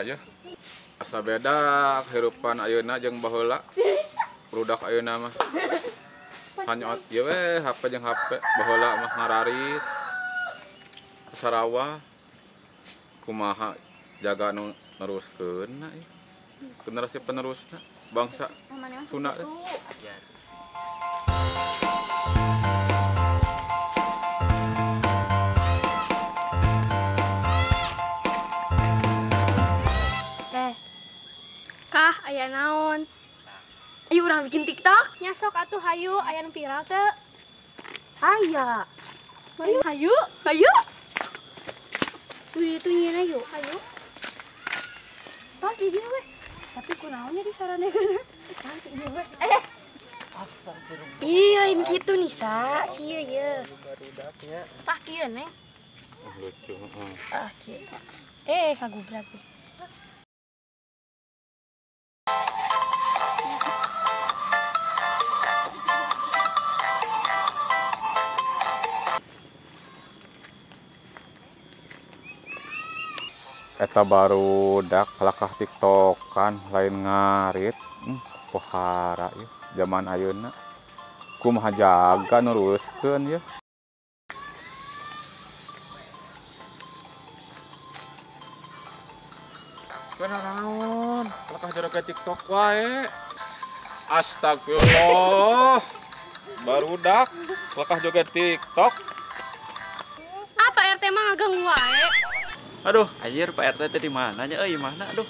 Beda ya. Asa beda kehidupan ayeuna jeung baheula. Budak ayeuna mah hanyot ieu we HP jeung HP baheula mah ngararit. Sarawah kumaha jaga nu neruskeun ieu. Generasi penerusna bangsa Sunda teh. Kah aya naon? Ayo urang bikin TikTok. Nyasok atuh hayu aya nu viral teu? Aya. Hayu, hayu. Tuh itu nyeuna yuk, hayu. Tos di dieu we. Tapi kunaon nya disaranekeun? Nanti ieu we. Eh. Ih, lain kitu Nisa. Kieu ye. Tah kieu, Neng. Lucu, heeh. Ah, kieu. Eh, kagubrak ih. Eta barudak kalakah TikTokan lain ngarit, pohara ieu zaman ayeuna. Kumaha jaga neruskeun ieu. Kunaon kalakah joget TikTok wae. Astagfirullah. Barudak kalakah joget TikTok. Apa RT mah ngaganggu wae. Aduh, anjir Pak RT teh di mana nya euy, mana aduh.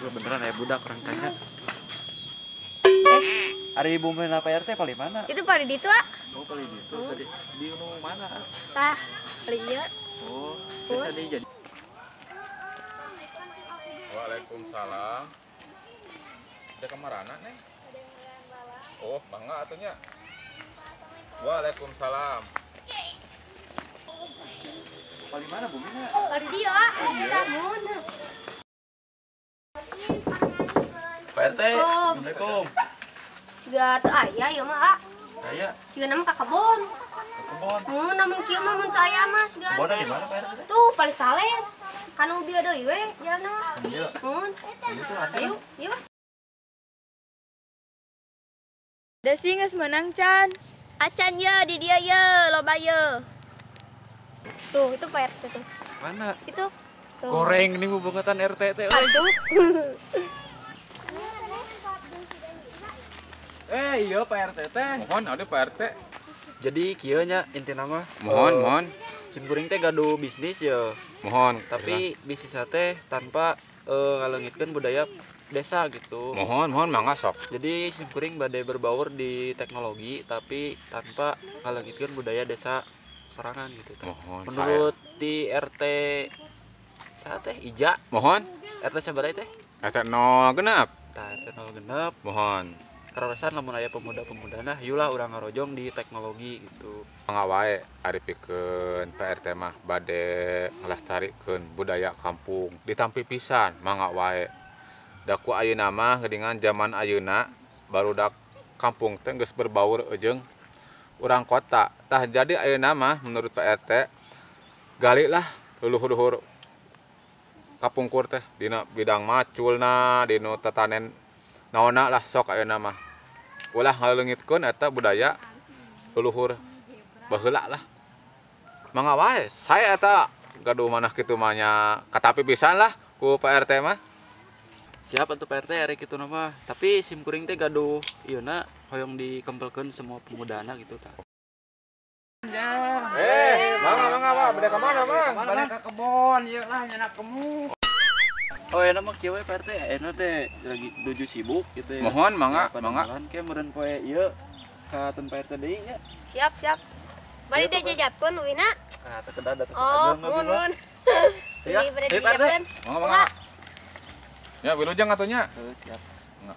Gua beneran aya budak orang tanya. Ari ibu mana Pak RT paling mana? Itu paling ditu, ah. Oh, paling ditu tadi. Di nu mana? Tah, paling ieu. Oh, tadi jadi. Waalaikumsalam. Ada kamarana, Neng? Oh, mangga atuh nya. Waalaikumsalam. Paling mana Bu Mina? Paling dia, namun. Pak RT, Assalamualaikum. Siga teu aya ieu mah, ah. Aya. Siga nama ka kebon. Ka kebon. Mun namun kieu mah mun teu aya mah siga. Kebonna di mana Pak RT? Tuh paling salen. Kanu bieu deui we jalanna mah. Iya. Mun. Ayo, yuk. Desi geus meunang can. Acan ye di dieu ye, loba ye. Tuh, itu Pak RT tuh. Mana? Itu. Tuh. Goreng nih bubangetan RT teh. Aduh. Iya Pak RT teh. Mohon aduh Pak RT. Jadi kieu nya intina mah. Mohon, mohon. Sim kuring teh gaduh bisnis ya. Mohon. Tapi bisnis teh tanpa ngaleungitkeun budaya desa gitu. Mohon, mohon mangga sok. Jadi sim kuring bade berbaur di teknologi tapi tanpa ngaleungitkeun budaya desa sorangan gitu. Mohon. Menurut saya. Di RT saha teh Ija. Mohon. RT sabaraha teh? RT 0 genep. Tah RT 0 genep. Mohon. Karasan lamun aya pemuda-pemudana hayulah urang ngarojong di teknologi gitu. Mangga wae ari pikeun Pak RT mah bade ngalestarikeun budaya kampung ditampi pisan mangga wae. Da ku ayeuna mah geuningan zaman ayeuna barudak kampung teh geus berbaur jeung urang kota. Tah jadi ayeuna mah menurut Pak RT gali lah leluhur-leluhur kapungkur teh dina bidang maculna dina tetanen naonna lah sok ayeuna mah. Ulah ngaleungitkeun eta budaya leluhur baheula lah. Mangga wae saya eta gaduh manah kitu mah nya katapi pisan lah ku Pak RT mah. Siap atuh Pak RT ari kitu mah. Tapi sim kuring teh gaduh ieu na hoyong dikempelkeun semua pemudana gitu tah. Mangga mangga Pak, bade ka mana, Mang? Bade ka kebon ieu lah nyenak kemu. Oh, enak mah kieu we Pak RT, enak teh lagi nuju sibuk gitu ya. Mohon mangga, mangga. Ke meureun poe ieu ka teu Pak RT deui nya. Siap, siap. Bari dijajabkeun uina. Ah, teu kedah da teu. Oh, mun mun. Ya, bari dijajabkeun. Mangga, mangga. Ya, wilujeng atuh nya. Heuh, siap. Mangga.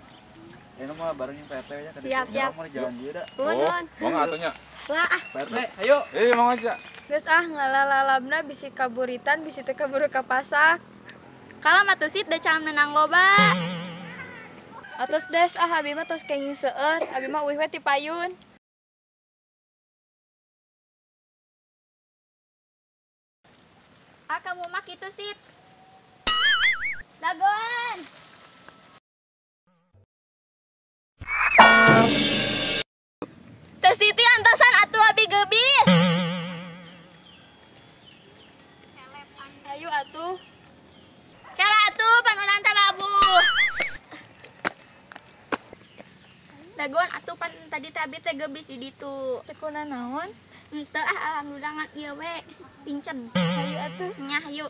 Enak mah bareng jeung Pak RT nya. Siap, siap. Mau jalan dieu da. Mun mun. Mangga atuh nya. Wah, ah. Pak RT, ayo. Eh, mangga aja. Geus ah ngalalalabna bisi kaburitan bisi teu kaburu ka pasak. Kalau mah tuh sit da can menang loba. Atos des ah abi mah tos kenging seueur, abi mah uih we ti payun. Ah kamu mah kitu sit. Dagoan atuh pan tadi teh abi teh geubis di ditu. Teh naon? Henteu ah, alhamdulillah ngan ieu we pincen. Hayu atuh. Nya hayu.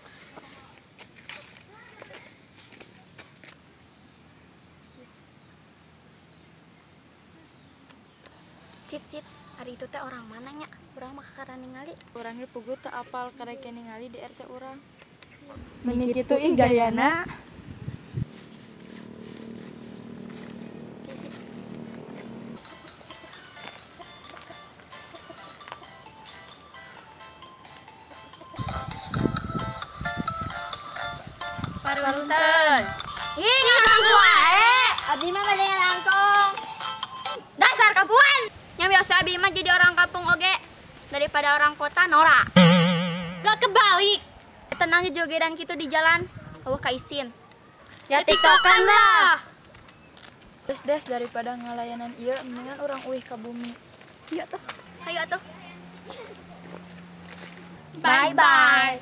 Sit sit, hari itu teh orang mana nya? Urang mah kakara ningali. Urang ge puguh teu apal karek ningali di RT urang. Meni kitu ih gayana. Parunten. Ih, ngaganggu wae. Abi mah bade ngalangkong. Dasar kampungan. Nya biasa abi mah jadi orang kampung oge daripada orang kota norak. Gak kebalik. Tenang jogedan kitu di jalan, eueuh kaisin. Ya tiktokan lah. Des des daripada ngalayanan ieu mendingan urang uih ka bumi. Iya tuh. Hayu atuh. Bye bye.